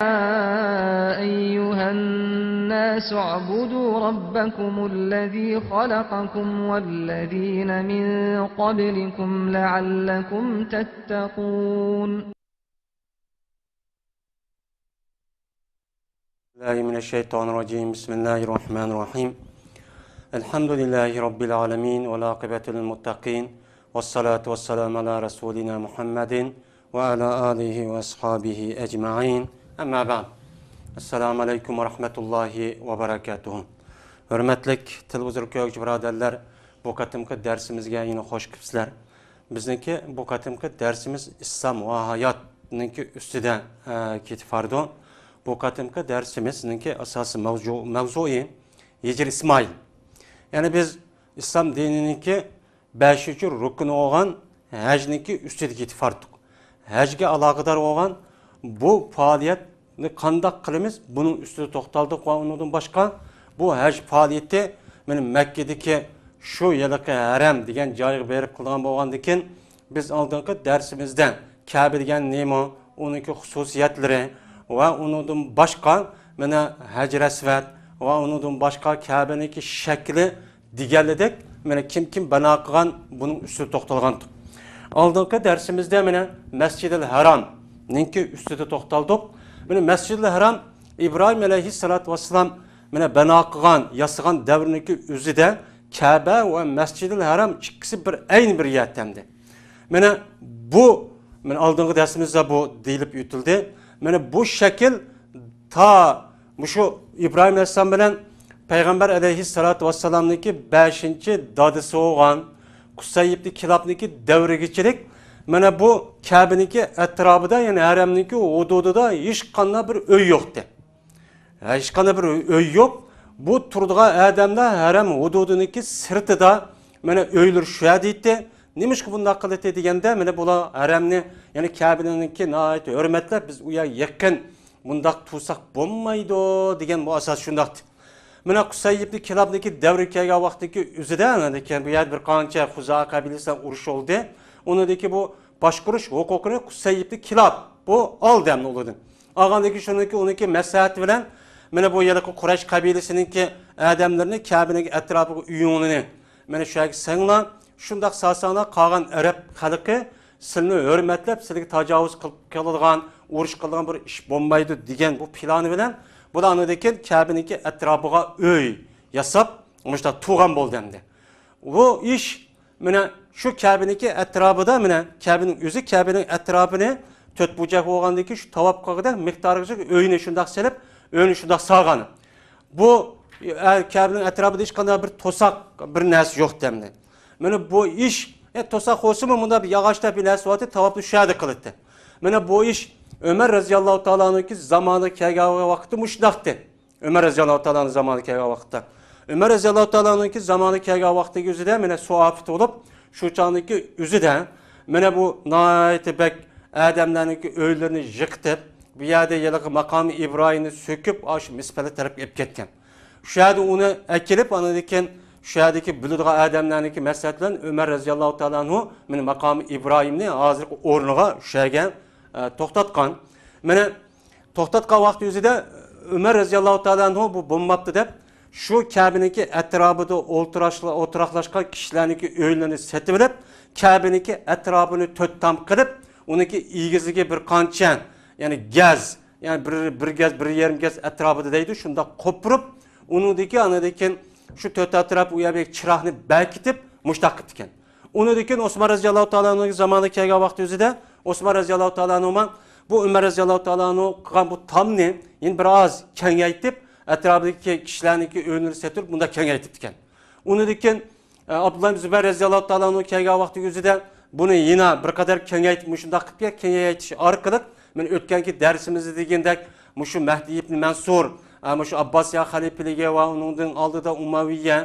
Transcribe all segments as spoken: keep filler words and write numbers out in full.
أيها الناس اعبدوا ربكم الذي خلقكم والذين من قبلكم لعلكم تتقون. بالله من الشيطان الرجيم. بسم الله الرحمن الرحيم. الحمد لله رب العالمين والعاقبة للمتقين والصلاة والسلام على رسولنا محمد وعلى آله وأصحابه أجمعين. أما بعد. السلام عليكم ورحمة الله وبركاته. ھۆرمەتلىك تېلېۋىزور كۆرگۈچى بۇرادەرلەر، بۇ قېتىمقى دەرسىمىزگە يەنە خوش كېلىپسىلەر. بىزنىڭكى بۇ قېتىمقى دەرسىمىز ئىسلام ۋە ھاياتنىڭكى ئۈستىدە، ئە، كېتىپ بارىدۇ. بۇ قېتىمقى دەرسىمىزنىڭكى ئاساسىي مەۋزۇ-، مەۋزۇيى ھىجرى ئىسمائىل. يەنى بىز ئىسلام دىنىنىڭكى بەشىنچى رۇكنى بولغان ھەجنىڭكى ئۈستىدە كېتىپ باردۇق. ھەجگە ئالاقىدار بولغان بۇ پائالىيەتنى قانداق قىلىمىز؟ بۇنىڭ ئۈستىدە توختالدۇق ۋە ئۇنىڭدىن باشقا بۇ ھەج پائالىيىتى مانا مەككىدىكى شۇ ھېلىقى ھەرەم دېگەن جايغا بېرىپ قىلىدىغان بولغاندىكىن، بىز ئالدىنقى دەرسىمىزدە كەبە دېگەن نېمە، ئۇنىڭكى خۇسۇسىيەتلىرى ۋە ئۇنىڭدىن باشقا مانا ھەجرى ئەسۋەد ۋە ئۇنىڭدىن باشقا كەبىنىڭكى شەكلى دېگەنلىدەك، مانا كىم كىم بىنا قىلغان، بۇنىڭ ئۈستىدە توختالغانتۇق. ئالدىنقى دەرسىمىزدە مانا مەسجىدىل ھارامنىڭكى ئۈستىدە توختالدۇق. مانا مەسجىدىل ھارام ئىبراھىم ئەلەيھىسسالاتۇ ۋەسسالام مانا بىنا قىلغان، ياسىغان دەۋرنىڭكى ئۆزىدە كەبە ۋە مەسجىدىل ھارام ئىككىسى بىر ئەينى بىر يەردە ئەمدى. مانا بۇ، مانا ئالدىنقى دەرسىمىزدە بۇ دېيىلىپ ئۆتۈلدى. مانا بۇ شەكىل تا مۇشۇ ئىبراھىم ئەلەيھىسسالام بىلەن پەيغەمبەر ئەلەيھىسسالاتۇ ۋەسسالامنىڭكى بەشىنچى دادىسى بولغان قۇسەي ئىبنى كىلابنىڭكى دەۋرىگىچىلىك مانا بۇ كەبىنىڭكى ئەتراپىدا، يەنى ھەرەمنىڭكى ھۇدۇدىدا ھېچقانداق بىر ئۆي يوقتى. ھېچقانداق بىر ئۆي يوق. بۇ تۇرىدىغان ئادەملەر ھەرەم ھۇدۇدىنىڭكى سىرتىدا، مانا ئۆيلىرى شۇ يەردە ئىدى. نېمىشقا بۇنداق قىلدى دېگەندە، مانا بۇلار ھەرەمنى، يەنى كەبىنىڭكى ناھايىتى ھۆرمەتلەپ، بىز ئۇ يەرگە يېقىن مۇنداق تۇرساق بولمايدۇ دېگەن بۇ ئاساس شۇنداق. مانا قۇسەي ئىبنى كىلابنىڭكى دەۋرىگە كەلگەن ۋاقتىدىكى ئۆزىدە، ئاندىن كېيىن بۇ يەردە بىر قانچە خۇزائە قەبىلىسى بىلەن ئۇرۇش بولدى. ئۇنىڭدىن كېيىن بۇ باشقۇرۇش ھوقۇقىنى قۇسەي ئىبنى كىلاب بۇ ئالدى ھەمدە ئۇلاردىن. ئالغاندىن كېيىن شۇنىڭكى، ئۇنىڭكى مەسلىھەتى بىلەن مانا بۇ ھېلىقى قۇرەيش قەبىلىسىنىڭكى ئادەملىرىنى كەبىنىڭكى ئەتراپىغا ئۆيۈڭلىنى مانا شۇ يەرگە سېلىڭلار، شۇنداق سالساڭلار قالغان ئەرەب خەلقى سىلىنى ھۆرمەتلەپ، سىلىگە تاجاۋۇز قىلىپ قالىدىغان، ئۇرۇش قىلىدىغان بىر ئىش بولمايدۇ دېگەن بۇ پىلانى بىلەن بۇلار ئاندىن كېيىن كەبىنىڭكى ئەتراپىغا ئۆي ياساپ، مۇشۇنداق تۇرغان بولدى ئەمدى. بۇ ئىش مانا شۇ كەبىنىڭكى ئەتراپىدا، مانا كەبىنىڭ ئۆزى، كەبىنىڭ ئەتراپىنى تۆت بۇرجەك بولغاندىن كېيىن شۇ تاۋاپ قىلغۇدەك مىقدارغىچە ئۆينى شۇنداق سېلىپ، ئۆينى شۇنداق سالغان. بۇ، ئە، كەبىنىڭ ئەتراپىدا ھېچقانداق بىر توساق، بىر نەرسە يوق ئەمدى. مانا بۇ ئىش، ئە، توساق بولسىمۇ، مۇنداق بىر ياغاچ دەپ بىر نەرسە بولاتتى، تاۋاپنى شۇ يەردە قىلاتتى. مانا بۇ ئىش ئۆمەر رەزىياللاھۇ تائالا ئەنھۇنىڭكى زامانىغا كەلگەن ۋاقىتتا مۇشۇنداقتى. ئۆمەر رەزىياللاھۇ تائالا ئەنھۇ زامانىغا كەلگەن ۋاقىتتا. ئۆمەر رەزىياللاھۇ تائالا ئەنھۇنىڭكى زامانىغا كەلگەن ۋاقتىدىكى ئۆزىدە، مانا سۇ ئاپىتى بولۇپ، شۇ چاغنىڭكى ئۆزىدە، مانا بۇ ناھايىتى بەك ئادەملەرنىڭكى ئۆيلىرىنى يىقىتىپ، بۇ يەردە ھېلىقى ماقامى ئىبراھىمنى سۆكۈپ، ئاشۇ مىسپەلە تەرەپكە ئېلىپ كەتكەن. شۇ يەردە ئۇنى ئەكېلىپ، ئاندىن كېيىن شۇ يەردىكى بىلىدىغان ئادەملەرنىڭكى مەسلىھەتى بىلەن ئۆمەر رەزىياللاھۇ تائالا ئەنھۇ مانا ماقامى ئىبراھىمنى ھازىرقى ئورنىغا شۇ يەرگە، ئە، توختاتقان. مانا توختاتقان ۋاقتى ئۆزىدە ئۆمەر رەزىياللاھۇ تائالا ئەنھۇ بۇ بولماپتۇ دەپ، شۇ كەبىنىڭكى ئەتراپىدا ئولتۇراش-، ئولتۇراقلاشقان كىشىلەرنىڭكى ئۆيلىرىنى سېتىۋېلىپ، كەبىنىڭكى ئەتراپىنى تۆت تام قىلىپ، ئۇنىڭكى ئېگىزلىكى بىر قانچە، يەنى گەز، يەنى بىر، بىر گەز، بىر يېرىم گەز ئەتراپىدا دەيدۇ، شۇنداق قوپۇرۇپ، ئۇنىڭدىكى، ئانىدىكىن شۇ تۆت ئەتراپ ئۇ يەردىكى چىراغنى بەركىتىپ، مۇشۇنداق قىپتىكەن. ئۇنىڭدىن كېيىن ئوسمان رەزىياللاھۇ تائالا ئەنھۇنىڭ زامانىغا كەلگەن ۋاقتى ئۆزىدە ئوسمان رەزىياللاھۇ تائالا ئەنھۇ بۇ ئۆمەر رەزىياللاھۇ تائالا ئەنھۇ قىلغان بۇ تامنى يەنە بىر ئاز كېڭەيتىپ، ئەتراپىدىكى كىشىلەرنىڭكى ئۆيلىرىنى سېتىپ، بۇنداق كېڭەيتىپتىكەن. ئۇنىڭدىن كېيىن، ئە، ئابدۇللا ئىبن زۇبەير رەزىياللاھۇ تائالا ئەنھۇ كەلگەن ۋاقتى ئۆزىدە بۇنى يەنە بىر قەدەر كېڭەيتىپ، مۇشۇنداق قىلىپ كېڭەيتىش ئارقىلىق، مەن ئۆتكەنكى دەرسىمىزدە دېگەندەك، مۇشۇ مەھدى ئىبن مەنسۇر، ئە، مۇشۇ ئابباسىيە خەلىپىلىكى ۋە ئۇنىڭدىن ئالدىدا ئۇمەۋىيە،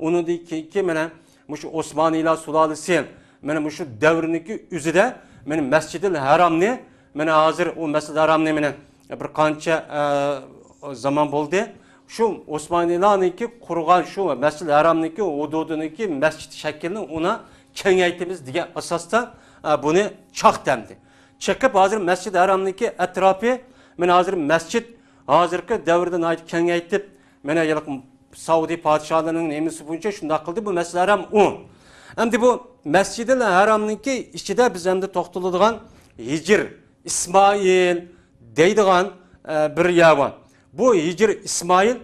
ئۇنىڭدىن كېيىنكى مانا مۇشۇ ئوسمانىيلار سۇلالىسى، مانا مۇشۇ دەۋرنىڭكى ئۆزىدە مانا مەسجىدىل ھارامنى، مانا ھازىر ئۇ مەسجىدىل ھارامنى مانا بىر قانچە، ئە، زامان بولدى. شۇ ئوسمانىيلارنىڭكى قۇرغان شۇ مەسجىدىل ھارامنىڭكى ھۇدۇدىنىڭكى مەسچىت شەكلىنى ئۇنى كېڭەيتىمىز دېگەن ئاساستا، ئە، بۇنى چاقتى ئەمدى. چېقىپ، ھازىر مەسجىدىل ھارامنىڭكى ئەتراپى مانا ھازىر مەسچىت ھازىرقى دەۋردە ناھايىتى كېڭەيتىپ، مانا ھېلىقى سەئۇدى پادىشاھلىرىنىڭ نېمىسى بويىچە شۇنداق قىلدى، بۇ مەسىلىلەر ھەم ئۇ. ئەمدى بۇ مەسجىدىل ھەرامنىڭكى ئىچىدە بىز ئەمدى توختىلىدىغان ھىجىر ئىسمائىل دەيدىغان، ئە، بىر يەر بار. بۇ ھىجىر ئىسمائىل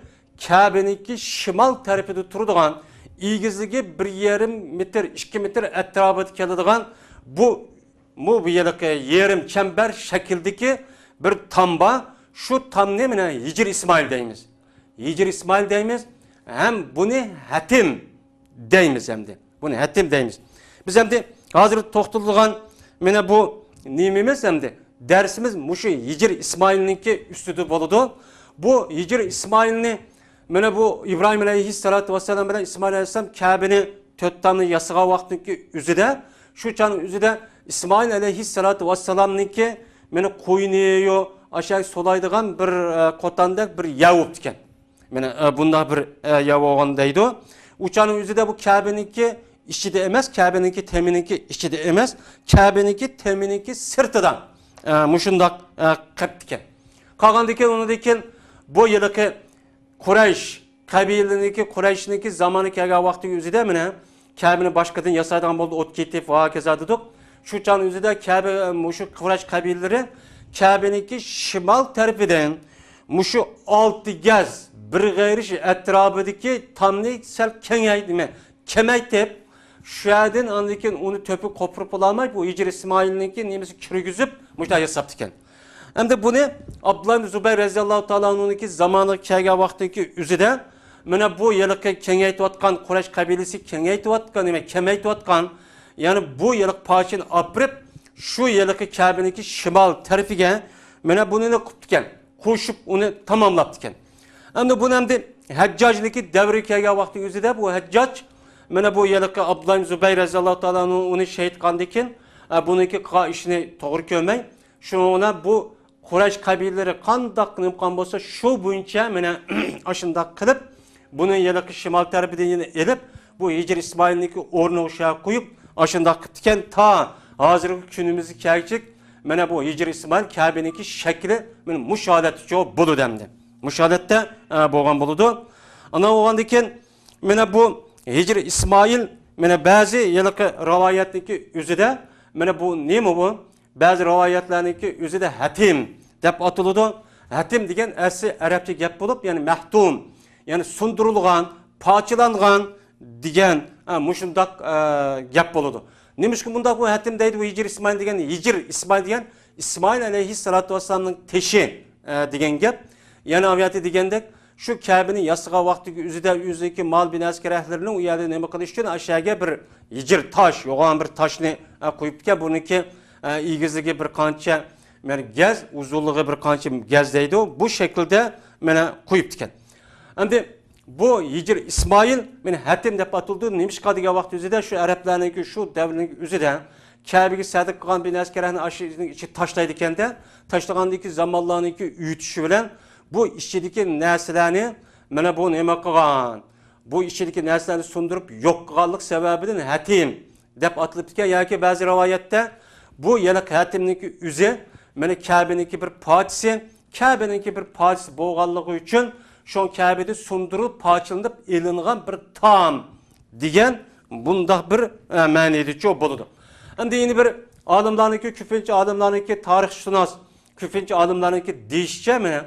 كەبىنىڭكى شىمال تەرىپىدە تۇرىدىغان، ئېگىزلىكى بىر يېرىم مېتىر، ئىككى مېتىر ئەتراپىدا كېلىدىغان بۇ، بۇ، بۇ ھېلىقى يېرىم چەمبەر شەكىلدىكى بىر تام بار. شۇ تامنى مانا ھىجىر ئىسمائىل دەيمىز. ھىجىر ئىسمائىل دەيمىز. ھەم بۇنى ھەتىم دەيمىز ئەمدى. بۇنى ھەتىم دەيمىز. بىز ئەمدى ھازىر توختىلىدىغان مانا بۇ نېمىمىز ئەمدى؟ دەرسىمىز مۇشۇ ھىجىر ئىسمائىلنىڭكى ئۈستىدە بولىدۇ. بۇ ھىجىر ئىسمائىلنى مانا بۇ ئىبراھىم ئەلەيھىسسالاتۇ ۋەسسالام بىلەن ئىسمائىل ئەلەيھىسسالام كەبىنى تۆت تامنى ياسىغان ۋاقتىنىڭكى ئۆزىدە، شۇ چاغنىڭ ئۆزىدە ئىسمائىل ئەلەيھىسسالاتۇ ۋەسسالامنىڭكى مانا قوينى يو، ئاشۇ سولايدىغان بىر، ئە، قوتاندەك بىر يەر بوپتىكەن. مانا، ئە، بۇنداق بىر، ئە، يەر بولغان دەيدۇ. ئۇ چاغنىڭ ئۆزىدە بۇ كەبىنىڭكى ئىچىدە ئەمەس، كەبىنىڭكى تېمىنىڭكى ئىچىدە ئەمەس، كەبىنىڭكى تېمىنىڭكى سىرتىدا، ئە، مۇشۇنداق، ئە، قىپتىكەن. قالغاندىن كېيىن، ئۇنىڭدىن كېيىن بۇ ھېلىقى قۇرەيش قەبىلىنىڭكى، قۇرەيشنىڭكى زامانى كەلگەن ۋاقتىنىڭ ئۆزىدە مانا كەبىنى باشقىدىن ياسايدىغان بولدى، ئوت كېتىپ ۋە ھاكازا دېدۇق. شۇ چاغنىڭ ئۆزىدە كەبە، مۇشۇ قۇرەيش قەبىلىلىرى كەبىنىڭكى شىمال تەرىپىدىن مۇشۇ ئالتە گەز بىر غېرىش ئەتراپىدىكى تامنى سەل كېڭەيتمە، كېمەيتىپ، شۇ يەردىن ئاندىن كېيىن ئۇنى تۆپۈپ قوپۇرۇپ بولالماي، بۇ ھىجىر ئىسمائىلنىڭكى نېمىسى كىرگۈزۈپ، مۇشۇنداق ياساپتىكەن. ئەمدى بۇنى ئابدۇللا ئىبن زۇبەير رەزىياللاھۇ تائالا ئەنھۇنىڭكى زامانىغا كەلگەن ۋاقتىدىكى ئۆزىدە، مانا بۇ ھېلىقى كېڭەيتىۋاتقان، قۇرەيش قەبىلىسى كېڭەيتىۋاتقان، نېمە، كېمەيتىۋاتقان، يەنى بۇ ھېلىقى پارچىنى ئاپىرىپ، شۇ ھېلىقى كەبىنىڭكى شىمال تەرىپىگە مانا بۇنى قىپتىكەن. قوشۇپ ئۇنى تاماملاپتىكەن. ئەمدى بۇنى ئەمدى ھەججاجنىڭكى دەۋرىگە كەلگەن ۋاقتى ئۆزىدە بۇ ھەججاج مانا بۇ ھېلىقى ئابدۇللا ئىبن زۇبەير رەزىياللاھۇ تائالا ئەنھۇ ئۇنى شېھىت قىلغاندىن كېيىن، ئە، بۇنىڭكى قىلغان ئىشىنى توغرا كۆرمەي، شۇنىڭ بىلەن بۇ قۇرەيش قەبىلىلىرى قانداق نېمە قىلغان بولسا، شۇ بويىچە مانا ئاشۇنداق قىلىپ، بۇنى ھېلىقى شىمال تەرىپىدىن يەنە ئېلىپ، بۇ ھىجىر ئىسمائىلنىڭكى ئورنىغا شۇ يەرگە قويۇپ، ئاشۇنداق قىپتىكەن، تا ھازىرقى كۈنىمىزگە كەلگۈچىك، مانا بۇ ھىجىر ئىسمائىل كەبىنىڭكى شەكلى مانا مۇشۇ ھالەتتىچۇ بولىدۇ ئەمدى. مۇشۇ ھالەتتە، ئە، بولغان بولىدۇ. ئانا بولغاندىن كېيىن، مانا بۇ ھىجىر ئىسمائىل، مانا بەزى ھېلىقى رىۋايەتنىڭكى ئۆزىدە، مانا بۇ نېمە بۇ؟ بەزى رىۋايەتلەرنىڭكى ئۆزىدە ھەتىم دەپ ئاتىلىدۇ. ھەتىم دېگەن ئەسلى ئەرەبچە گەپ بولۇپ، يەنى مەھتۇم، يەنى سۇندۇرۇلغان، پارچىلانغان دېگەن، ئە، مۇشۇنداق، ئە، گەپ بولىدۇ. نېمىشقا بۇنداق بۇ ھەتىم دەيدۇ، بۇ ھىجىر ئىسمائىل دېگەن، ھىجىر ئىسمائىل دېگەن ئىسمائىل ئەلەيھىسسالاتۇ ۋەسسالامنىڭ تېشى، ئە، دېگەن گەپ. يەنە ئايەتتە دېگەندەك، شۇ كەبىنى ياسىغان ۋاقتىدىكى ئۆزىدە ئۆزىنىڭكى مال بىناسى كەرەكلىرىنى ئۇ يەردە نېمە قىلىش ئۈچۈن ئاشۇ يەرگە بىر ھىجىر تاش، يوغان بىر تاشنى، ئە، قويۇپتىكەن. بۇنىڭكى، ئە، ئېگىزلىكى بىر قانچە، يەنى گەز، ئۇزۇنلۇقى بىر قانچە گەز دەيدۇ. بۇ شەكىلدە مانا قويۇپتىكەن. ئەمدى بۇ ھىجىر ئىسمائىل مانا ھەتىم دەپ ئاتىلىدۇ. نېمىشقا دېگەن ۋاقىت ئۆزىدە شۇ ئەرەبلەرنىڭكى شۇ دەۋرنىڭكى ئۆزىدە كەبىگە سەدىقە قىلغان بىر نەرسە كەرەكنى ئاشۇ ئىچىگە تاشلايدىكەندە، تاشلىغاندىكى زامانلارنىڭكى ئۆتۈشى بىلەن بۇ ئىچىدىكى نەرسىلەرنى مانا بۇ نېمە قىلغان؟ بۇ ئىچىدىكى نەرسىلەرنى سۇندۇرۇپ يوق قىلغانلىق سەۋەبىدىن ھەتىم دەپ ئاتىلىپتىكەن. ياكى بەزى رىۋايەتتە بۇ يەنە ھەتىمنىڭكى ئۆزى مانا كەبىنىڭكى بىر پارچىسى، كەبىنىڭكى بىر پارچىسى بولغانلىقى ئۈچۈن شۇ كەبىدە سۇندۇرۇلۇپ پارچىلىنىپ ئېلىنغان بىر تام دېگەن بۇنداق بىر، ئە، مەنىدىچۇ بولىدۇ. ئەمدى يەنە بىر ئالىملارنىڭكى، كۆپىنچە ئالىملارنىڭكى، تارىخشۇناس كۆپىنچە ئالىملارنىڭكى دېيىشىچە، مانا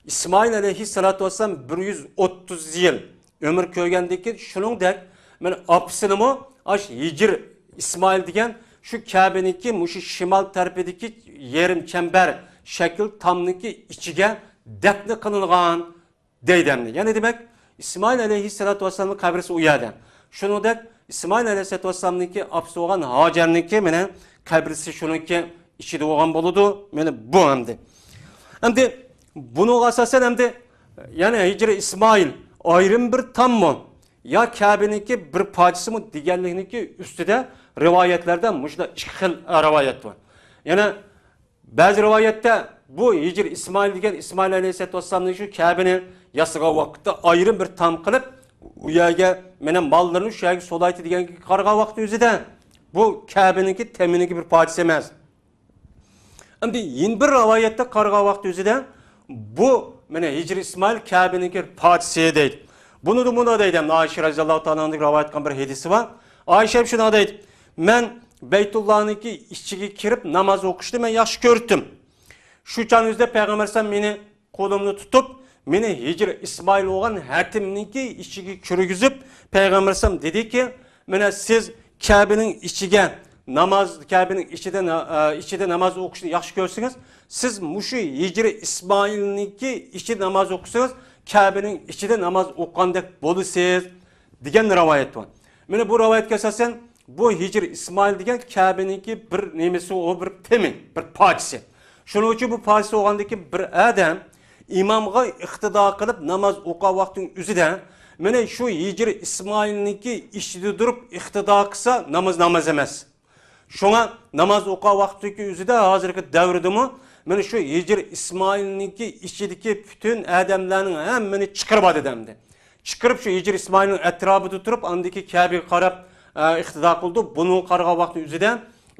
ئىسمائىل ئەلەيھىسسالاتۇ ۋەسسالام بىر يۈز ئوتتۇز يىل ئۆمۈر كۆرگەندىن كېيىن، شۇنىڭدەك مانا ئاپىسىنىمۇ ئاش ھىجىر ئىسمائىل دېگەن شۇ كەبىنىڭكى مۇشۇ شىمال تەرىپىدىكى يېرىم چەمبەر شەكىل تامنىڭكى ئىچىگە دەپنە قىلىنغان دەيدۇ ئەمدى. يەنى دېمەك، ئىسمائىل ئەلەيھىسسالاتۇ ۋەسسالامنىڭ قەبرىسى ئۇ يەردە. شۇنىڭدەك ئىسمائىل ئەلەيھىسسالاتۇ ۋەسسالامنىڭكى ئاپىسى بولغان ھاجەرنىڭكى مانا قەبرىسى شۇنىڭكى ئىچىدە بولغان بولىدۇ. مانا بۇ ئەمدى. ئەمدى بۇنىڭغا ئاساسەن ئەمدى، يەنى ھىجرى ئىسمائىل ئايرىم بىر تاممۇ يا كەبىنىڭكى بىر پارچىسىمۇ دېگەنلىكنىڭكى ئۈستىدە رىۋايەتلەردە مۇشۇنداق ئىككى خىل، ئە، رىۋايەت بار. يەنە بەزى رىۋايەتتە بۇ ھىجىر ئىسمائىل دېگەن ئىسمائىل ئەلەيھىسسالاتۇ ۋەسسالامنىڭ شۇ كەبىنى ياسىغان ۋاقىتتا ئايرىم بىر تام قىلىپ، ئۇ يەرگە مېنىڭ ماللىرىنى شۇ يەرگە سولايتتى دېگەنگە قارىغان ۋاقىتنىڭ ئۆزىدە بۇ كەبىنىڭكى تېمىنىڭكى بىر پارچىسى ئەمەس. ئەمدى يەنە بىر رىۋايەتتە قارىغان ۋاقتى ئۆزىدە بۇ، مانا، ھىجرى ئىسمائىل كەبىنىڭكى پادىسى دەيدۇ. بۇنىدا مۇندا دەيدۇ، ئەمدى ئائىشە رەزىياللاھۇ تائالا ئانھادىن رىۋايەت قىلغان بىر ھەدىسى بار. ئائىشە شۇنداق دەيدۇ، مەن بەيتۇللانىڭكى ئىچىگە كىرىپ ناماز ئوقۇشنى مەن ياخشى كۆرۈتتۈم. شۇ چاغ ئۆزىدە پەيغەمبەر ئەلەيھىسسالام مېنى قولۇمنى تۇتۇپ، مېنى ھىجرى ئىسمائىل بولغان ھەتىمنىڭكى ئىچىگە كىرگۈزۈپ، پەيغەمبەر ئەلەيھىسسالام دېدىكى، مانا سىز كەبىنىڭ ئىچىگە ناماز، كەبىنىڭ ئىچىدە نا-، ئە، ئىچىدە ناماز ئوقۇشنى ياخشى كۆرسىڭىز، سىز مۇشۇ ھىجرى ئىسمائىلنىڭكى ئىچىدە ناماز ئوقۇسىڭىز، كەبىنىڭ ئىچىدە ناماز ئوقۇغاندەك بولىسىز، دېگەن رىۋايەت بار. مانا بۇ رىۋايەتكە ئاساسەن، بۇ ھىجرى ئىسمائىل دېگەن كەبىنىڭكى بىر نېمىسى، ئۇ بىر تېمى، بىر پارچىسى. شۇنىڭ ئۈچۈن بۇ پارچىسى بولغاندىكى بىر ئادەم ئىمامغا ئىقتىدا قىلىپ ناماز ئوقۇغان ۋاقتىنىڭ ئۆزىدە، مانا شۇ ھىجرى ئىسمائىلنىڭكى ئىچىدە تۇرۇپ ئىقتىدا قىلسا، ناماز ناماز ئەمەس. شۇڭا ناماز ئوقۇغان ۋاقتىدىكى ئۆزىدە، ھازىرقى دەۋردىمۇ، مانا شۇ ھىجرى ئىسمائىلنىڭكى ئىچىدىكى پۈتۈن ئادەملەرنىڭ ھەممىنى چىقىرىۋاتىدۇ ئەمدى. چىقىرىپ، شۇ ھىجرى ئىسمائىلنىڭ ئەتراپىدا تۇرۇپ، ئاندىكى كەبىگە قاراپ، ئە، ئىقتىدا قىلىدۇ. بۇنىڭغا قارىغان ۋاقتى ئۆزىدە،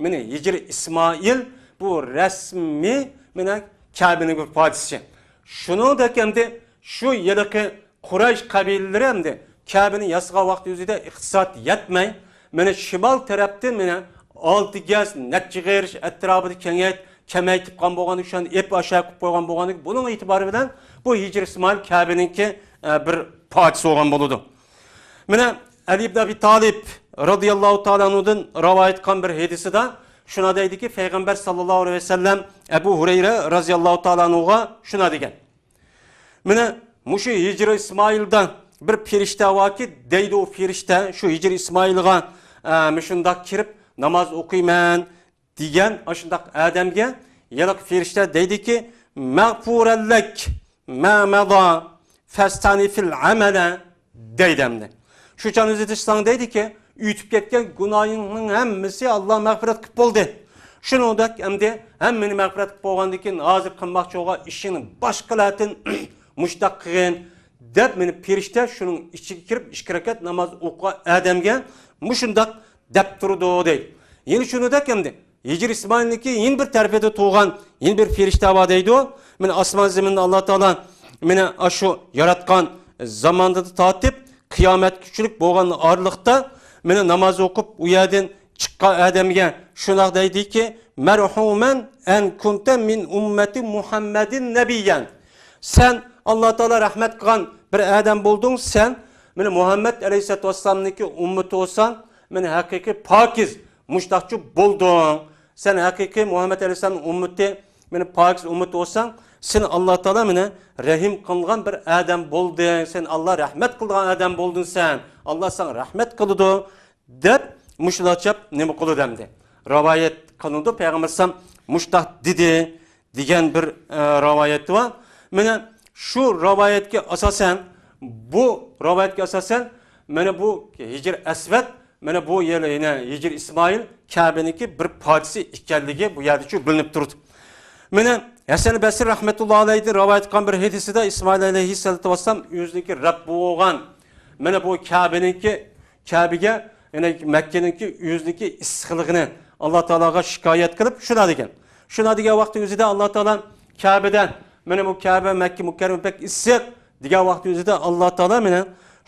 مانا ھىجرى ئىسمائىل بۇ رەسمىي، مانا كەبىنىڭ بىر پارچىسى. شۇنىڭدەك ئەمدى شۇ ھېلىقى قۇرەيش قەبىلىلىرى ئەمدى كەبىنى ياسىغان ۋاقتى ئۆزىدە ئىقتىساد يەتمەي، مانا شىمال تەرەپتىن مانا ئالتە گەز، نەچچە غېرىش ئەتراپىدا كېڭەيت-، كېمەيتىپ قالغان بولغاندىكى، شۇنى ئېپ ئاشا قىلىپ قويغان بولغاندىكى، بۇنىڭ ئېتىبارى بىلەن بۇ ھىجرى ئىسمائىل كەبىنىڭكى، ئە، بىر پارچىسى بولغان بولىدۇ. مانا ئەلى ئىبن ئەبى تالىپ رازىياللاھۇ تائالا ئەنھۇدىن رىۋايەت قىلغان بىر ھەدىسىدە شۇنى دەيدىكى، پەيغەمبەر ساللاللاھۇ ئەلەيھى ۋەسەللەم ئەبۇ ھۇرەيرە رازىياللاھۇ تائالا ئەنھۇغا شۇنى دېگەن. مانا مۇشۇ ھىجرى ئىسمائىلدا بىر پىرىشتە باركى، دەيدۇ ئۇ پىرىشتە، شۇ ھىجرى ئىسمائىلغا، ئە، مۇشۇنداق كىرىپ ناماز ئوقۇيمەن دېگەن ئاشۇنداق ئادەمگە ھېلىقى پىرىشتە دەيدىكى، مەغپۇرەللەك مە مەدا فەستەنىفىل ئەمەلە دەيدۇ ئەمدى. شۇ چاغ ئۆزىدە ساڭا دەيدىكى، ئۆتۈپ كەتكەن گۇناھىڭنىڭ ھەممىسى ئاللا مەغپىرەت قىلىپ بولدى. شۇنىڭدەك ئەمدى ھەممىنى مەغپىرەت قىلىپ بولغاندىن كېيىن، ھازىر قىلماقچى بولغان ئىشىڭنى باشقىلاردىن مۇشتاق قىلغىن، دەپ، مانا پىرىشتە شۇنىڭ ئىچىگە كىرىپ ئىككى رەكەت ناماز ئوقۇغان ئادەمگە مۇشۇنداق دەپ تۇرىدۇ دەيدۇ. يەنە شۇنىڭدەك ئەمدى ھىجرى ئىسمائىلنىڭكى يەنە بىر تەرىپىدە تۇرغان يەنە بىر پىرىشتە بار دەيدۇ. مانا ئاسمان زېمىننى ئاللا تائالا مانا ئاشۇ ياراتقان زاماندىن تارتىپ قىيامەتكىچىلىك بولغان ئارىلىقتا مانا ناماز ئوقۇپ ئۇ يەردىن چىققان ئادەمگە شۇنداق دەيدىكى، مەرھۇمەن ئەن كۇنتە مىن ئۇممەتى مۇھەممەدىن نەبىيەن. سەن ئاللا تائالا رەھمەت قىلغان بىر ئادەم بولدۇڭ سەن. مانا مۇھەممەد ئەلەيھىسسالاتۇ ۋەسسالامنىڭكى ئۈممىتى بولساڭ، مانا ھەقىقىي پاكىز مۇشتاقچى بولدۇڭ. سەن ھەقىقىي مۇھەممەد ئەلەيھىسسالامنىڭ ئۈممىتى، مانا پاكىز ئۈممىتى بولساڭ، سېنى ئاللا تائالا مانا رەھىم قىلغان بىر ئادەم بولدى. سەن ئاللا رەھمەت قىلىدىغان ئادەم بولدۇڭ سەن. ئاللا ساڭا رەھمەت قىلىدۇ، دەپ مۇشۇلارچە نېمە قىلىدۇ ئەمدى. رىۋايەت قىلىنىدۇ، پەيغەمبەر ئەلەيھىسسالام مۇشتاق دېدى دېگەن بىر، ئە، رىۋايەت بار. مانا شۇ رىۋايەتكە ئاساسەن، بۇ رىۋايەتكە ئاساسەن، مانا بۇ ھىجرى ئەسۋەد، مانا بۇ يەنە، يەنە ھىجرى ئىسمائىل كەبىنىڭكى بىر پارچىسى ئىكەنلىكى بۇ يەردە شۇ بىلىنىپ تۇرىدۇ. مانا ھەسەن بەسرى رەھمەتۇللا ئەلەيھىدىن رىۋايەت قىلغان بىر ھەدىسىدە ئىسمائىل ئەلەيھىسسالاتۇ ۋەسسالام ئۆزىنىڭكى رەببى بولغان، مانا بۇ كەبىنىڭكى، كەبىگە، يەنى مەككىنىڭكى ئۆزىنىڭكى ئىسسىقلىقىنى ئاللا تائالاغا شىكايەت قىلىپ شۇنداق دېگەن. شۇنداق دېگەن ۋاقتى ئۆزىدە ئاللا تائالا كەبىدە، مانا بۇ كەبە مەككە مۇكەررەمە بەك ئىسسىق دېگەن ۋاقتى ئۆزىدە ئاللا تائالا مانا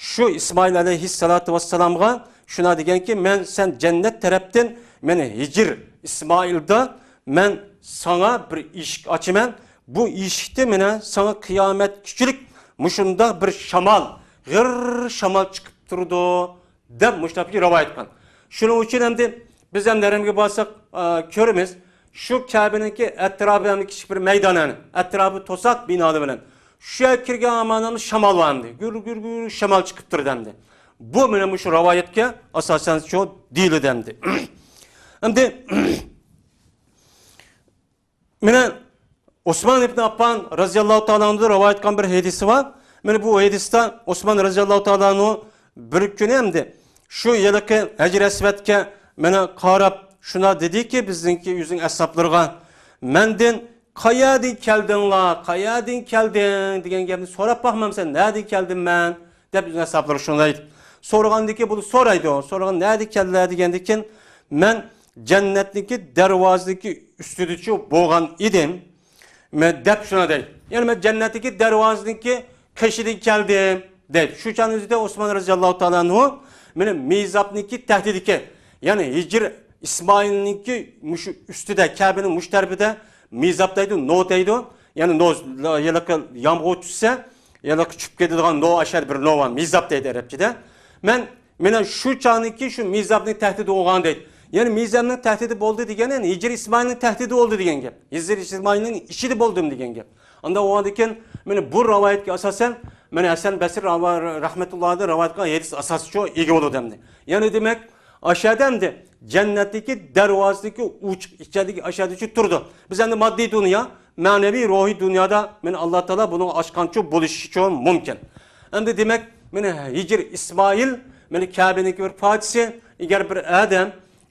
شۇ ئىسمائىل ئەلەيھىسسالاتۇ ۋەسسالامغا شۇنداق دېگەنكى، مەن سەن جەننەت تەرەپتىن، مانا ھىجر ئىسمائىلدا مەن ساڭا بىر ئىشىك ئاچىمەن. بۇ ئىشىكتە مانا ساڭا قىيامەتكىچىلىك مۇشۇنداق بىر شامال، غىر شامال چىقىپ تۇرىدۇ، دەپ مۇشۇنداق رىۋايەت قىلغان. شۇنىڭ ئۈچۈن ئەمدى بىز ھەم نەرەمگە بارساق، ئا، كۆرىمىز، شۇ كەبىنىڭكى ئەتراپى ھەم كىچىك بىر مەيدان، ئەتراپى توساق بىنالار بىلەن. شۇ يەرگە كىرگەن ھامان شامال بار ئەمدى. گۈر، گۈر، گۈر شامال چىقىپ تۇرىدۇ ئەمدى. بۇ مانا مۇشۇ رىۋايەتكە ئاساسەن شۇ دېيىلىدۇ ئەمدى. ئەمدى مانا ئوسمان ئىبن ئاففان رازىياللاھۇ تائالا ئەنھۇدىن رىۋايەت قىلغان بىر ھەدىسى بار. مانا بۇ ھەدىستە ئوسمان رازىياللاھۇ تائالا ئەنھۇ بىر كۈنى ئەمدى شۇ ھېلىقى ھەجىر ئەسۋەدكە مانا قاراپ شۇنداق دېدىكى، بىزنىڭكى ئۆزىنىڭ ئەسھابلىرىغا، مەندىن، «قەيەردىن كەلدىڭلار، قەيەردىن كەلدىڭ؟» دېگەن گەپنى سوراپ باقمامسەن، «سەن نەدىن كەلدىم مەن؟» دەپ ئۆزىنىڭ ئەسھابلىرىغا شۇنداق دەيدۇ. سورىغاندىكى بۇلار سورايدۇ. سورىغان، «نەدىن كەلدىلەر؟» دېگەندىكىن، «مەن جەننەتنىڭكى دەرۋازىنىڭكى ئۈستىدىچۇ بولغان ئىدىم، مەن دەپ شۇنى دەيدۇ. يەنى مەن جەننەتنىڭكى دەرۋازىنىڭكى قېشىدىن كەلدىم دەيدۇ. شۇ چاغنىڭ ئۆزىدە ئوسمان رەزىياللاھۇ تائالا ئەنھۇ مېنى مىزابنىڭكى تەھدىتىكى، يەنى ھىجىر ئىسمائىلنىڭكى مۇشۇ ئۈستىدە، كەبىنىڭ مۇشۇ تەرىپىدە مىزاب دەيدۇ، نو دەيدۇ. يەنى نو، ھېلىقى يامغۇر چۈشسە، ھېلىقى چۈشۈپ كېتىدىغان نو، ئاشۇ بىر نو بار، مىزاب دەيدۇ ئەرەبچىدە. مەن مانا شۇ چاغنىڭكى شۇ مىزابنىڭ تەھدىتى بولغان دەيدۇ. يەنى مىزابنىڭ تەھدىتى بولدى دېگەن، يەنى ھىجىر ئىسمائىلنىڭ تەھدىتى بولدى دېگەن گەپ. ھىجىر ئىسمائىلنىڭ ئىچىدە بولدۇم دېگەن گەپ. ئاندا بولغاندىكىن، مانا بۇ رىۋايەتكە ئاساسەن، مانا ھەسەن بەسرى راۋا-، رەھمەتۇللاھىدىن رىۋايەت قىلغان ھەدىس ئاساسىچۇ ئىگە بولىدۇ ئەمدى. يەنى دېمەك، ئاشۇ يەردە ئەمدى جەننەتتىكى دەرۋازىدىكى ئوچۇق ئىچەردىكى ئاشۇ يەردىچۇ تۇرىدۇ. بىز ئەمدى ماددىي دۇنيا، مەنىۋى، روھىي دۇنيادا مانا ئاللا تائالا بۇنىڭ ئاچقانچۇ بولۇشىچۇ مۇمكىن. ئەمدى دېمەك، مانا ھىجىر ئىسمائىل، مانا كەبىنىڭكى بىر پارچىسى، ئەگەر بىر ئادەم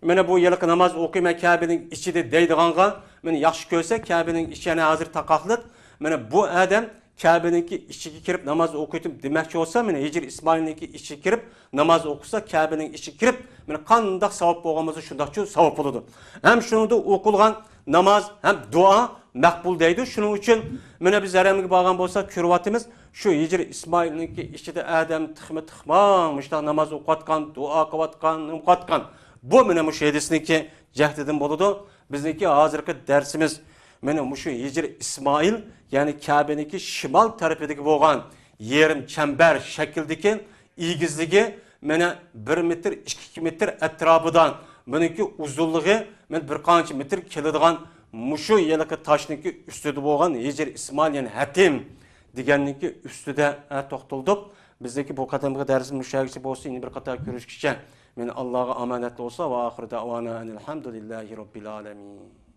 مانا بۇ ھېلىقى ناماز ئوقۇيمەن كەبىنىڭ ئىچىدە دەيدىغانغا، مانا ياخشى كۆرسە، كەبىنىڭ ئىچى يەنە ھازىر تاقاقلىق. مانا بۇ ئادەم كەبىنىڭكى ئىچىگە كىرىپ ناماز ئوقۇيتتۇم دېمەكچى بولسا، مانا ھىجىر ئىسمائىلنىڭكى ئىچىگە كىرىپ ناماز ئوقۇسا، كەبىنىڭ ئىچىگە كىرىپ، مانا قانداق ساۋاب بولغان بولسا، شۇنداقچۇ ساۋاب بولىدۇ. ھەم شۇنىڭدا ئوقۇلغان ناماز ھەم دۇئا مەقبۇل دەيدۇ. شۇنىڭ ئۈچۈن مانا بىز ھەرەمگە بارغان بولساق، كۆرۈۋاتىمىز، شۇ ھىجىر ئىسمائىلنىڭكى ئىچىدە ئادەم تىخمۇ تىخماڭ مۇشۇنداق ناماز ئوقۇۋاتقان، دۇئا قىلىۋاتقان، نېمە قىلىۋاتقان. بۇ مانا مۇشۇ ھەدىسنىڭكى جەھدىدىن بولىدۇ. بىزنىڭكى ھازىرقى دەرسىمىز مانا مۇشۇ ھىجىر ئىسمائىل، يەنى كەبىنىڭكى شىمال تەرىپىدىكى بولغان يېرىم چەمبەر شەكلىدىكى ئېگىزلىكى مانا بىر مېتىر، ئىككى مېتىر ئەتراپىدا، بۇنىڭكى ئۇزۇنلۇقى مانا بىر قانچە مېتىر كېلىدىغان مۇشۇ ھېلىقى تاشنىڭكى ئۈستىدە بولغان ھىجىر ئىسمائىل، يەنى ھەتىم دېگەننىڭكى ئۈستىدە، ئە، توختالدۇق. بىزنىڭكى بۇ قېتىمقى دەرسىمىز مۇشۇ يەرگىچە بولسۇن، يەنە بىر قېتىم كۆرۈشكىچە مانا ئاللاغا ئامانەتلىك بولسا، ۋە ئاخىرۇ دەئۋانا ئەنىل ھەمدۇلىللاھى رەببىل ئالەمىن.